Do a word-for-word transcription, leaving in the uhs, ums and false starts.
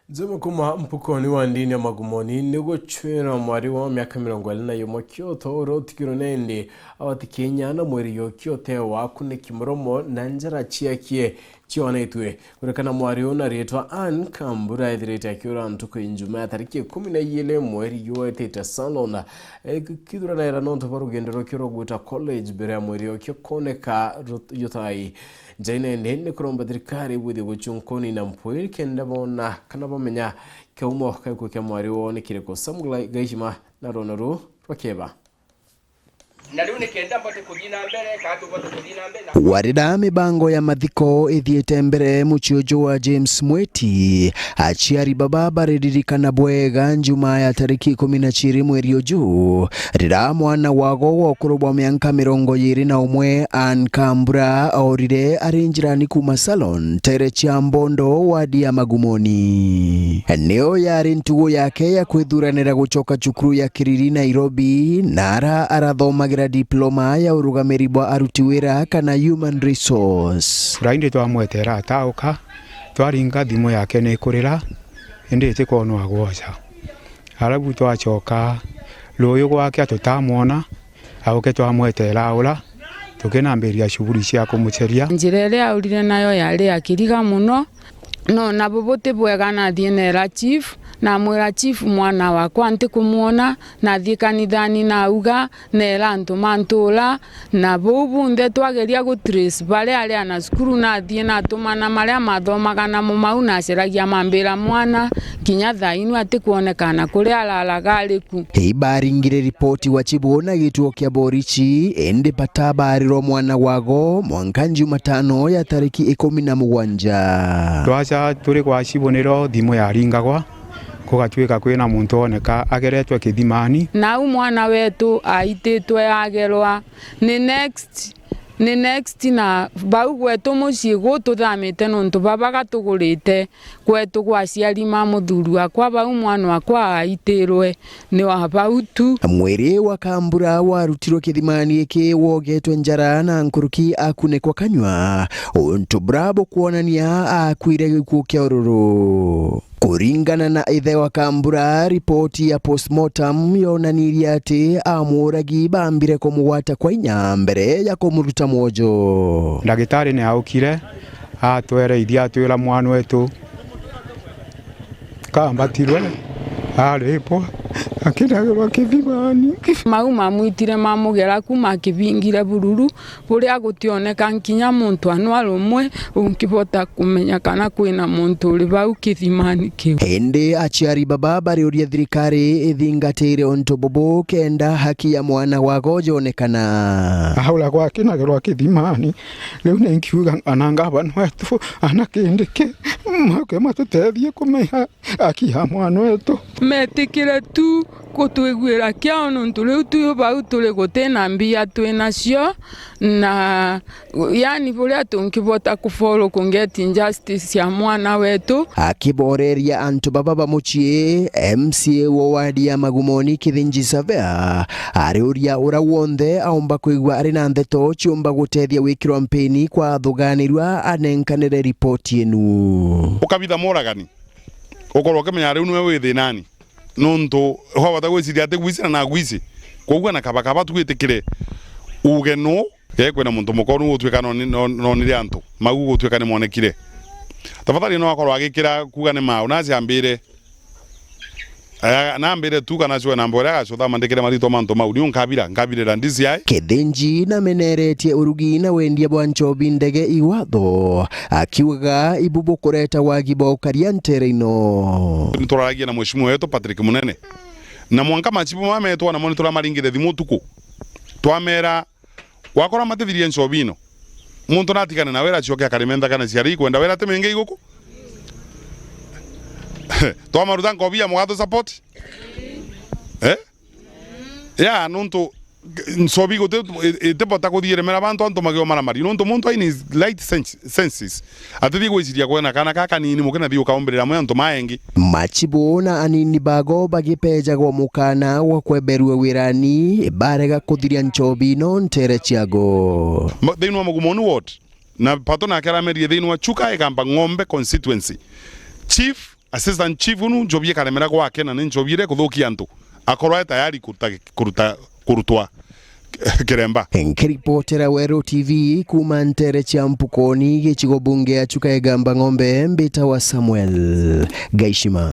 Nzuma kuma mpukoni wa ndini ya Magumoni ni gucwira mwari wa miaka mirongo iri na imwe Kioto uria utigirwe nendi abatikenya na mwiri yo Kioto wakuniki muromo na njara ciakie cionetwe. Kurekana mwari uyu na ritwa Anne Kambura ethirite akiura ntuku ya Ijumaa ya tariki ikumi na ijiri mweri jwetite Salon, e, kithuranaira nontu bwa rugendo rwakio rwa gwita college mbere ya mwiri okio kuoneka rut-, Jutai. Njaine ni kuromba thirikari bwithie gucunkuni na mpwiri kenda bona kana bamenya kiaumo ka gikuu kia mwari woo ni kiriku. Samuel Gaishima na rwono ruu rwa Kieba. Na riu ni kenda mbote kuthii na mbere, kana tubote kuthii na mbere na Warira mibango ya mathiko ithiite mbere mucii uju wa James Mwiti, aciari baba bariririkana bwega Njumaa ya tariki ikumi na ciiri mweri uju, rira mwana wago wa ukuru bwa mianka mirongo iiri na umwe, Anne Kambura, aorire ari njirani kuuma Salon, ntere cia Mbondo, wadi ya Magumoni. Niyo yari ntugu yake ya kwithuranira gucoka cukuru ya Kiriri, Nairobi, na ara arathomagira diploma ya urugamiri bwa aruti wira kana human resource. Friday twamwetera atauka, twaringa thimu yake ni kurira, indi itikwonwa gwoca. Arabu twacoka ruuyu gwake tutamwona, auke twamwetera aura, tukinambiria shughuli cia kumuceria. Njira iria aurire nayo yari ya kiriga muno, no nabo buti bwega nathii neera chief, namwira, "Chief, mwana wakwa ntikumwona, nathii kanithani nauga, neera antu ma ntuura, na buu bunthe twageria gu trace baria ari ana cukuru, nathii natumana maria mathomaga namo mau, naceragia mambira mwana, kinya thaa inu atikwonekana kuria araraga ari ku." Ibaringire ripoti wa chibu na gituo kia borichi, indi batabarirwa mwana wago mwanka Njumatano ya tariki ikumi na mugwanja. Twacha turi kwa chibu niro thimu yaringagwa, kugatwika kwina muntu oneka ageretwe kithimani. Nau mwana wetu aititwe agerwa ni next, ni next, na bau gwetu mucii gututhamite nontu baba gatugurite. Kwetu gwa aciari ma muthuri wakwa bau mwana wakwa aitirwe ni wa bau tu. Mwiri wa Kambura warutirwe kithimani giki wogetwe njara na nkuruki akunikwa kanyua, untu bura bukwonania akuire gikuu kia ururu. Kuringana na ithe wa Kambura, ripoti ya postmortem yonanirie ati amuragi bambire kumugwata kwa inya mbere ya kumuruta mwojo. Ndagitari ni aukire atwereithia, atwira mwana wetu kambatirwe aripwa akinagirwa kithimani. Mau mamwitire mamugera ku makibingire bururu buria gutioneka nkinya muntu anwa rumwe ungibota kumenya kana kwina muntu uri bau kithimani kiu. Indi aciari baba bariuria thirikari ithingatire untu bubu kenda haki ya mwana wago yonekana. Aura gwakinagirwa kithimani, riu ni nkiuga ana ngavana wetu, ana kindi ki, moke matutethie kumenya haki ya mwana wetu. Metikire tu gutwiguira kiao nontu riu tu bau turi gutina mbia twi nacio, na yani buria tungibota kufollow ku get justice ya mwana wetu. Akiboreria antu baba ba mucii, M C A wa wadi ya Magumoni Kithinji Savea ariuria ura wonthe aumba kwigua ari na ndeto ciumba gutethia wikirwa mpini kwa athuganirua anenkanire ripoti inu. Ukabitha moragani, ukorwo ukimenya riu niwe wi thinani, nontu wabota gwiciria ati gwisi na nagwisi, kwou na kabakaba twitikire uge nu. Ee, kwina muntu mukonu gutwika noni-, non-, nonire antu, mau gutwika ni monekire. Tafadhali no akorwo agikira kuuga ni mau, naciambire. Aya, nambire tu kana cwe namba uria agacutha mandikire maritwa mantu mau, niu nkabira, nkabirira D C I. Kithinji nameneretie urugi na wendia bwa nchobi ndege i watho, akiugaga ibu bukureta wagi bwa ukaria ntere ino. Nituraragia na mheshimiwa wetu Patrick Munene, na mwanka machibu mametwa namo nituramaringire thimu utuku, twamera, wakora matithirie nchobi ino, muntu natigane na wira, acoke akarime nthaka na ciari ikwenda wira ti mingi iguku. Twamaruta nkobi ya mugathu support? Eh? Ya, nontu nchobi guti, itibota kuthiiremera bantu antu magio maramari. Nontu muntu aina his right sens-, senses, atithii gwiciria kwena kana ka kanini muke nathii ukaumbirira amwe antu maengi. Machibu na anini bago bagipejagwa mukana gwa kweberua wirani, barega kuthiria nchobi ino ntere ciago. Ma-, thiini wa Magumoni ward, na Pato nake aramerie thiini wa Chuka Igamba Ng'ombe constituency. Chief Assistant chief unu nchobi ikaremera gwake na ni nchobi iria ikuthukia antu. Akorwa e tayari kuruta, kuruta, kurutwa kiremba. Nkiripotera Weru T V kuuma ntere cia Mpukoni, gicigo bunge ya Chuka Igamba Ng'ombe, mbitawa Samuel Gaishima.